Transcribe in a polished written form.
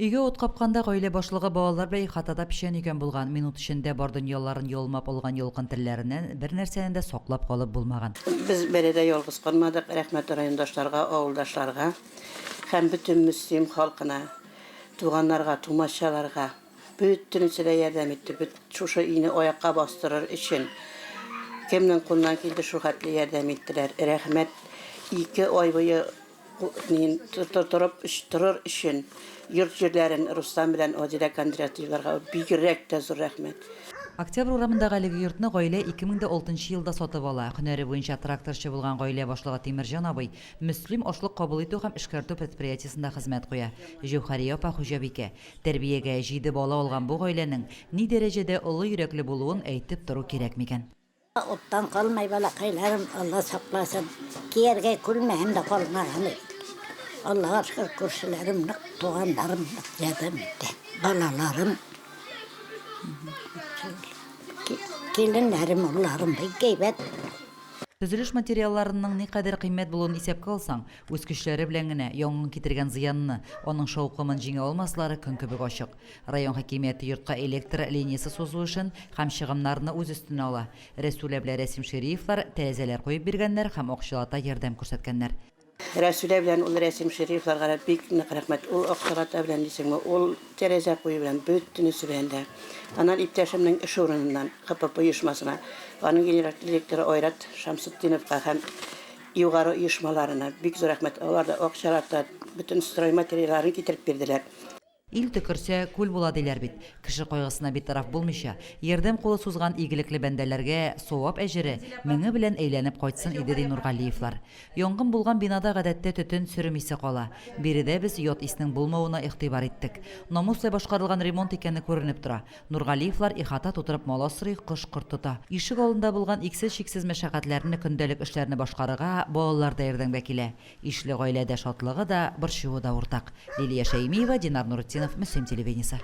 Өйгә ут капканда гаилә башлыгы балалар белән ихатада печән өйгән булган. Минут эчендә бар дөньяларын ялмап алган ялкын телләреннән бернәрсәне дә саклап калып булмаган. Без бәладә ялгыз калмадык, рәхмәт райондашларга, авылдашларга һәм бөтен Мөслим халкына, туганнарга, тумачаларга. Бөтенесе дә ярдәм итте, бөт шушы өйне аякка бастырыр өчен. Кемнең кулыннан килде, шул хәтле ярдәм иттеләр. Рәхмәт. Ике ай буе Торып торыр өчен йорт-җирләрен Руслан белән Адилә Кондратьевларга бигрәк тә зур рәхмәт. Октябрь урамындагы әлеге йортны гаилә 2006 нчы елда сатып ала. Һөнәре буенча тракторчы булган гаилә башлыгы Тимерҗан абый Мөслим ашлык кабул итү һәм эшкәртү предприятиесендә хезмәт куя. Җәүһәрия апа хуҗабикә. Тәрбиягә җиде бала алган бу гаиләнең ни дәрәҗәдә олы йөрәкле булуын әйтеп тору кирәк микән? Уттан калмай, балакайларым, Алла сакласын. Кияргә күлмәгем дә калмаган иде. Аллага шөкер, күршеләрем нык, туганнарым нык ярдәм итте. Балаларым, киленнәрем, улларым бик әйбәт. Төзелеш материалларының никадәр кыйммәт булуын исәпкә алсаң, үз көчләре белән генә янгын китергән зыянны, аның шаукымын җиңә алмаслары көн кебек ачык. Район хакимияте йортка электр линиясе сузу эшен һәм чыгымнарны үз өстенә ала. Рәсүлә белән Рәсим Шириевлар тәрәзәләр куеп биргәннәр һәм акчалата ярдәм күрсәткәннәр. Рәсүлә белән ул Рәсим Шириевларга да бик нык рәхмәт. Ул акчалата белән дисеңме, ул тәрәзә кую белән, бөтенесе белән дә. Аннан иптәшемнең эш урыныннан, КПП оешмасына, аның генераль директоры Айрат Шамсутдиновка һәм югары оешмаларына бик зур рәхмәт. Алар да акчалата, бөтен стройматериалларын китереп бирделәр. Ил төкерсә, күл була диләр бит. Кеше кайгысына битараф булмыйча, ярдәм кулы сузган игелекле бәндәләргә савап әҗере меңе белән әйләнеп кайтсын иде, ди Нургалиевлар. Янгын булган бинада гадәттә төтен, сөрем исе кала. Биредә без ят иснең булмавына игътибар иттек. Намус белән башкарылган ремонт икәне күренеп тора. Нургалиевлар ихата тутырып мал асрый, кош-корт тота. Ишек алдында булган иксез-чиксез мәшәкатьләрне, көндәлек эшләрне башкарырга балалар да ярдәмгә килә. Ишле гаиләдә шатлыгы да, борчуы да уртак. Лилия Шәймиева, Динар Нуретдинов, Мөслим телевидениесе.